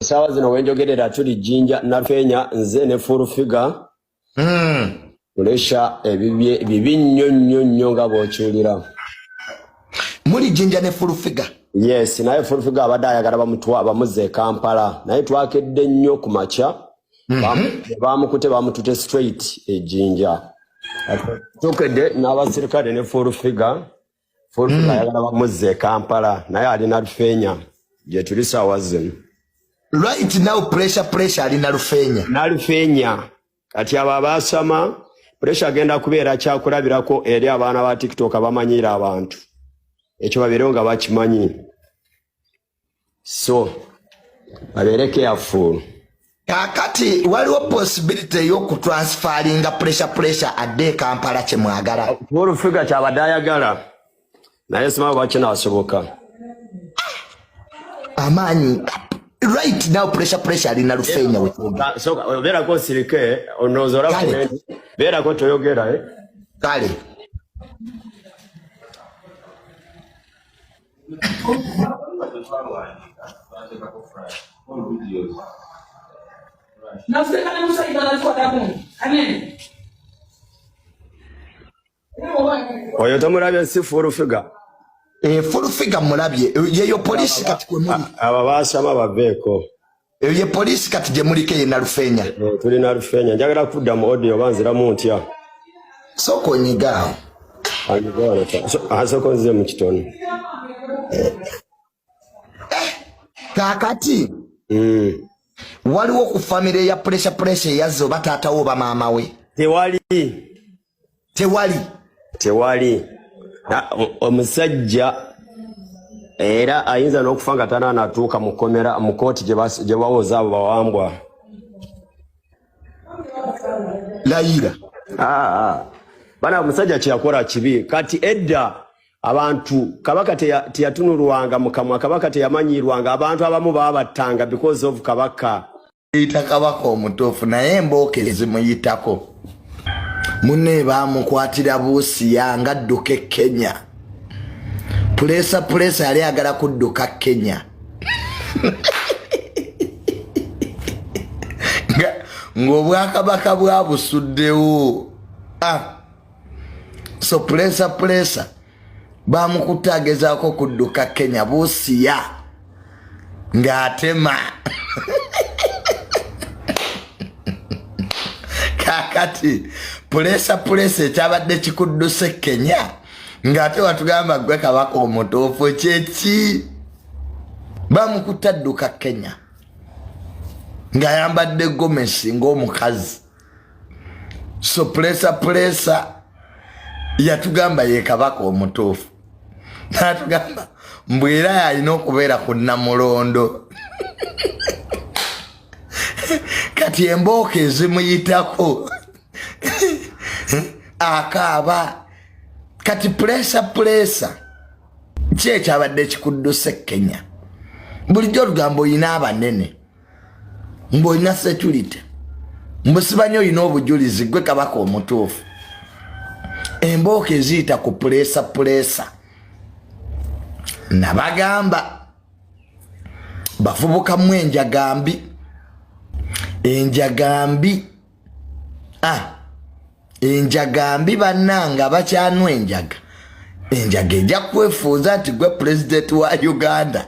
Saawa zino wenjogerera tuli Jinja Nalufeenya, nze ne Full Figure. Kulesha ebibye bibi nnyo nnyo nnyo nga bw'okiwulira. Muli Jinja ne Full Figure? Yes, naye Full Figure abadde ayagala bamutwa bamuzze e Kampala, naye twakedde nnyo ku makya. Bamukute bamutute straight e Jinja. Tukedde n'abasirikale ne Full Figure. Full Figure ayagala bamuzze e Kampala, naye ali Nalufeenya gye tuli saawa zino. Right now Pressure Pressure ali Nalufeenya. Nalufeenya. Kati abo abaasama, Pressure agenda kubeera kyakulabirako eri abaana ba TikTok abamanyiira abantu. Ekyo babeerewo nga bakimanyi. So babeere careful. Kakati waliwo possibility ey'okutransfaringa Pressure Pressure adde e Kampala, kye mwagala? Full Figure kyabadde ayagala, naye simanyi oba kinaasoboka. Amaanyi right now Pressure Pressure ali Nalufeenya wetwoge. So beerako osirike, onooza olaba. Kale. Beerako toyogera, eh? Kale. Oyo tomulabye, si Full Figure? Eh, Full Figure mulabye. Yeyo polisi kati kwe muli? Abo baasama baveeko. Eyo ye polisi kati gye muliko eye Nalufeenya? Eh, tuli Nalufeenya. Njagala kudda mu audio, oba nziramu ntya? Sooka onyigaawo. Asooka nzize mu kitono. Kaakati waliwo ku famire ya Pressure Pressure eyazze, oba taata we oba maama we? Tewali. Tewali? Tewali. Omusajja era ayinza n'okufa nga tananatuuka mu kkomera, mu kooti gye bawoza abo bawambwa. Layira. Ah, ah. Bana, omusajja kyeyakola kibi. Kati edda abantu kabaka teyatunulwanga mu kamwa, kabaka teyamanyirwanga, abantu abamu babattanga because of kabaka. Yita kabaka omutuufu, naye embooka ezimuyitako munne bamukwatira Buusiya nga adduka e Kenya. Pulesa Pulesa yali agala kudduka Kenya ng'obwakabaka bwabusuddewo. Ah. So Pulesa Pulesa bamukutte agezaako kudduka Kenya, Buusiya, ng'atema. Kakati Pulesa Pulesa, ekyabadde kikudduse Kenya ng'ate watugamba gwe kabaka omutuufu kyeki? Bamukutte adduka Kenya ng'ayambadde gomesi ng'omukazi. So Pulesa Pulesa yatugamba ye kabaka omutuufu, natugamba mbu era yalina okubeera ku Namulondo. Kati embooko ezimuyitako akaaba. Kati Pulesa Pulesa, ki ekyabadde kikudduse Kenya? Bulijjo olugambo olina abanene, mbu olina security, mbu sibanyi olina obujulizi gwe kabaka omutuufu. Embooko eziyita ku Pulesa Pulesa, nabagamba bavubukamu enjagambi, enjagambi, ah, enjagambi. Bannanga bakyanwa enjaga, enjaga ejja kwefuuza nti gwe pulezidenti wa Uganda,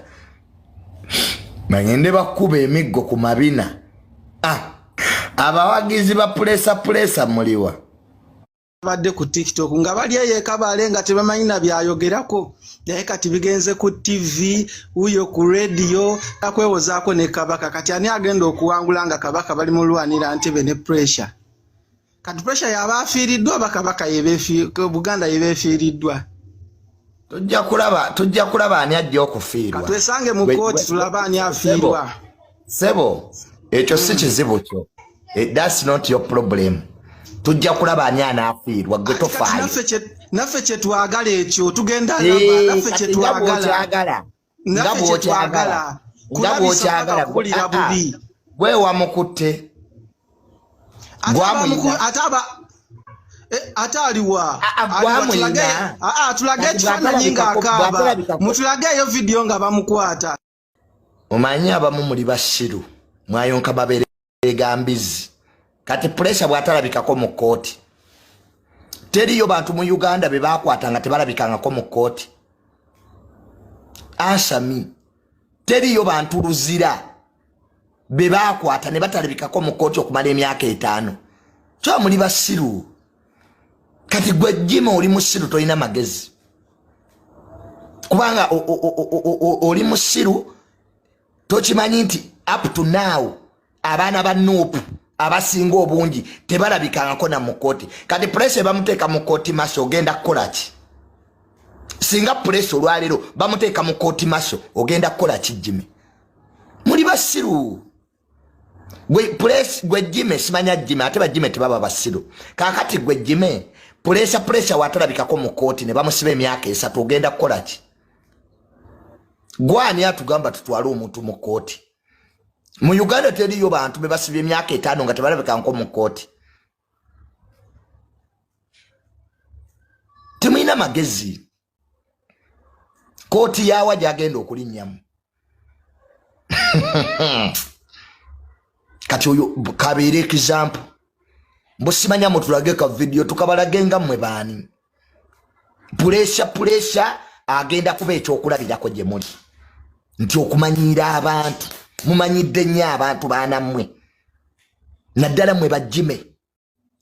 bagende bakuba emiggo ku mabina. Ah, abawagizi ba Pulesa Pulesa muliwa? Badde ku TikTok nga bali eyo ekabale nga tebamanyi na byayogerako, naye kati bigenze ku TV, wuyo ku radio, akwewozaako ne kabaka. Kati ani agenda okuwangula nga kabaka bali mulwanira ntebe ne Pressure? Kati Pressure yaba afiiriddwa oba kabaka Buganda yebeefiiriddwa? Tujja kulaba, tujja kulaba ani ajja okufiirwa. Katwesange mu kooti tulabe ani afiirwa. Sebo, ekyo si kizibu kyo. That's not your problem. Tujja kulaba ani anaafiirwa, gwe tofaayo. Naffe kyetwagala ekyo, tugenda laba naffe kyetwagala. Nga bwokyagala, nga bwokyagala, kuwulira bubi. Gwe wamukutte. Ate aliwa? Tulage ekifaananyi ng'akaaba, mutulage eyo vidiyo nga bamukwata. Omanyi abamu muli basiru, mwayonka mabeere ga mbizi. Kati Pressure bw'atalabikako mu kkooti, teriyo bantu mu Uganda be bakwata nga tebalabikangako mu kkooti. Answer me, teriyo bantu luzira be bakwata ne batalabikako mu kkooti okumala emyaka 5? Kyoba muli basiru. Kati gwe Jima oli musiru, tolina magezi, kubanga oli musiru. Tokimanyi nti up to now abaana ba NUP abasinga obungi tebalabikangako na mu kkooti? Kati Pressure bamuteeka mu kooti martial, ogenda kukola ki? Singa Pressure olwaleero bamuteeka mu kooti martial, ogenda kukola ki? Jime, muli basiru. Gwe Jime, simanya Jime, ate bajime tebaba basiru. Kakati gwe Jime, Pressure watalabikako mu kooti ne bamusiba emyaka 3, ogenda kukola ki? Gwani atugamba tutwale omuntu mu kooti? Mu Uganda teriyo bantu be basibye emyaka 5 nga tebalabikangako mu kooti? Temulina magezi. Kooti yawa gyagenda okulinnyamu? Kati oyo kabeere example. Mbusimanya mutulage ka video, tukabalage nga mmwe baani. Pressure agenda kuba ekyokulabirako gye muli nti okumanyiira abantu, mumanyidde nnyo abantu baanammwe, naddala mmwe bajime.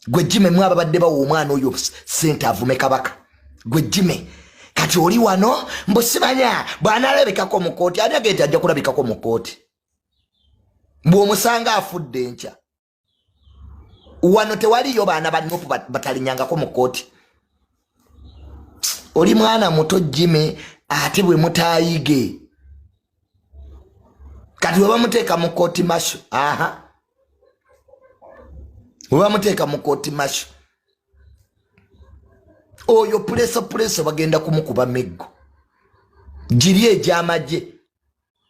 Gwe Jime, mwe ababadde bawa omwana oyo sente avume Kabaka. Gwe Jime, kati oli wano mbusimanya bw'anaalabikako mu kooti. Ani agenda ajja kulabikako mu kooti bw'omusanga afudde enkya? Wano tewaliyo baana ba NUP batalinyangako mu kooti. Oli mwana muto Jime, ate bwe mutaayige. Kati bwe bamuteeka mu kooti martial, aha, bwe bamuteeka mu kooti martial oyo Pressure bagenda kumukuba miggo giri egy'amagye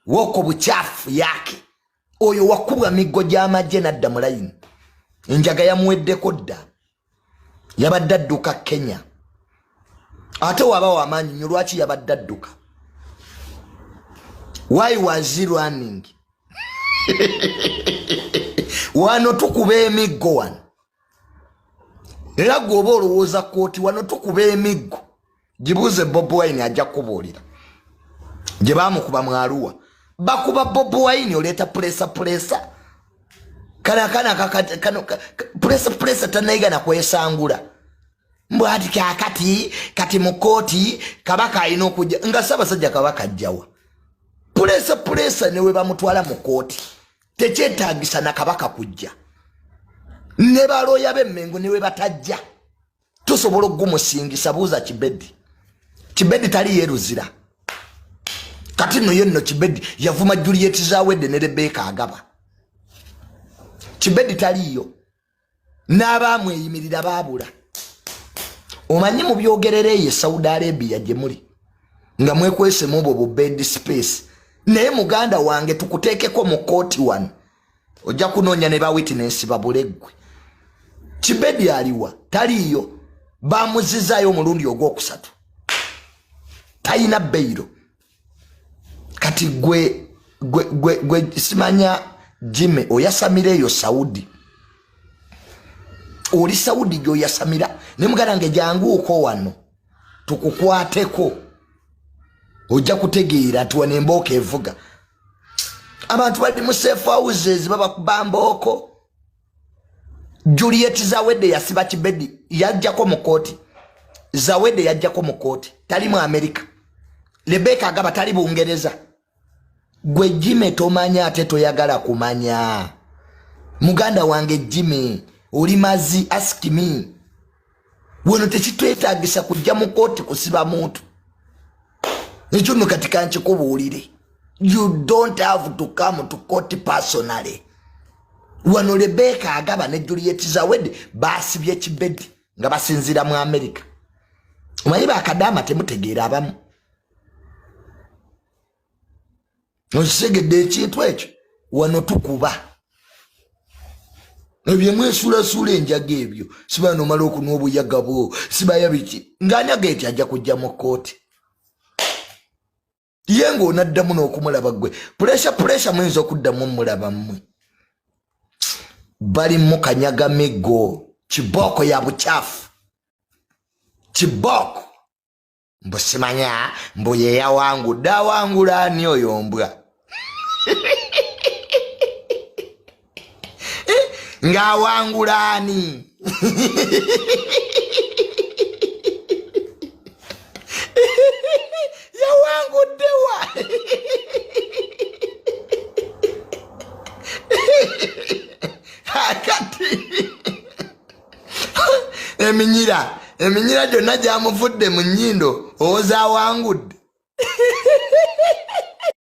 woko bukyafu yake. Oyo wakubwa miggo gy'amagye nadda mu layini, enjaga yamuweddeko dda. Yabadde adduka Kenya, ate waba wamaanyi nnyo, lwaki yabadde adduka? Why was he running? Wano tukuba emiggo wano, era gwe oba olowooza kooti, wano tukuba emiggo. Gibuuze Bobi Wine, ajja kukubuulira gye bamukuba mwaluwa. Bakuba Bobi Wine, oleeta Pressure. Kana kana kano Pressure tanayiga nakwesangula. Mbwati kakati kati mu kooti Kabaka alina okujja nga Ssaabasajja Kabaka ajjawa? Pressure newe bamutwala mu kooti, tekyetagisa na Kabaka kujja. Ne balooya b'Emmengo newe batajja, tusobola okugumusingisa. Buuza Kibedi. Kibedi tali yeruzira. Kati nno ye nno Kibedi yavuma Juliet Zawedde ne Rebeka Agaba. Kibedi taliiyo, n'abaamweyimirira baabula. Omanyi mu byogerera eyo e Saudi Arabia gye muli nga mwekwesemu obwo bu bed space, naye muganda wange, tukuteekeko mu kooti wano, ojja kunoonya ne ba witness babule. Ggwe Kibedi aliwa? Taliiyo, bamuzizaayo omulundi ogwokusatu, talina bail. Kati gwe gwe gwe gwe simanya Jime, oyasamira eyo Saudi, oli Saudi gyoyasamira ne muganda nge, janguuko wano tukukwateko, ojja kutegeera nti wano embooka evuga. Abantu bali mu safe houses, babakuba mbooko. Juliet Zawedde yasiba Kibedi, yajjako mu kooti. Zawedde yajjako mu kooti, tali mu Amerika. Rebeka Agaba tali Bungereza. Gwe Jime tomanya, ate toyagala kumanya. Muganda wange Jime, oli mazi. Ask me, wano tekitwetagisa kujja mu kooti kusiba muntu. Ekyo nno kati kankikubuulire, you don't have to come to court personally. Wano Rebeka Agaba ne Juliet Zawedde basibye Kibedi nga basinziira mu America. Omanyi bakadaama temutegeera abamu. Okitegedde ekintu ekyo? Wano tukuba ebyo mwesuulasuula enjaga ebyo, siba nomala okunwa obuyaga bwo, sibaya biki. Ng'anyaga eti ajja kujja mu kooti. Ye ng'onaddamu n'okumulaba ggwe puresha puresha muyinza okuddamu omulaba mmwe bali mukanyaga miggo kibooko ya bukyafu kibooko mbu simanya mbu yeyawangudde awangula ani oyo mbwa ng'awangula ani yawanguddewa kati eminyira eminyira gyonna gyamuvudde mu nnyindo owoza awangudde.